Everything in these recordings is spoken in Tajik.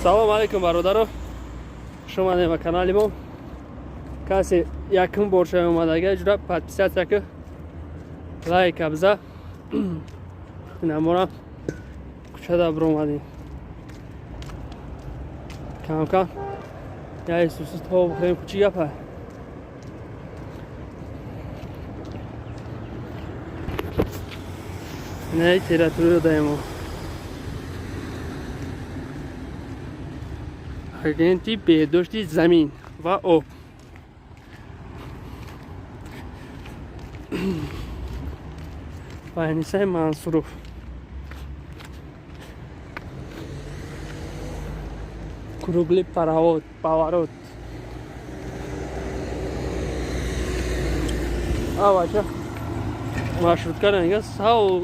Салом алейкум, бародаро, хуш омадем ба канали мо. Касе якум бор шава омадага, ҷура подписаться ки, лайк абза. Инамора кучада биромадем, камкам яй сусу то бихӯрем. Чӣ гапа? Инаи территория даемо. Агенти беҳдошти замин ва об. Байнисаи Мансуров. Круглый паровод, поворот. А, бача. Маршрутка ранга сав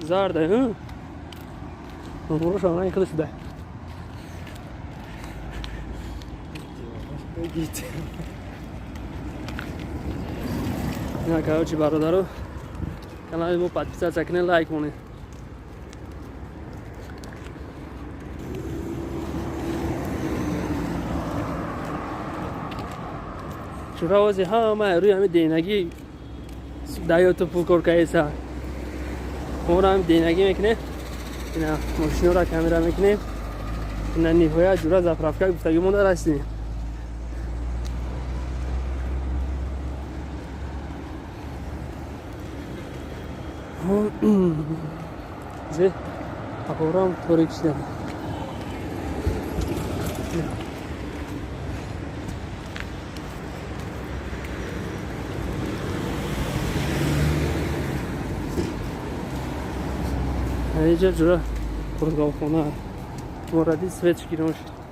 зарда. Номурош ана хеле шуда. Ина, короче, бародаро, канали мо подписаться кунед, лайк монед. Чура ози ҳама рӯи ҳами денагӣ даёту пул кор каеса. Моро ҳами денагӣ мекунем. Ина мошинора камера мекунем. Ина ниҳоят, ҷура, заправка гуфтагӣ монда, расидем. Зе ҳаворам торик шуда. Инҷа, ҷура, қурғонхона моради, свет гирон шуд.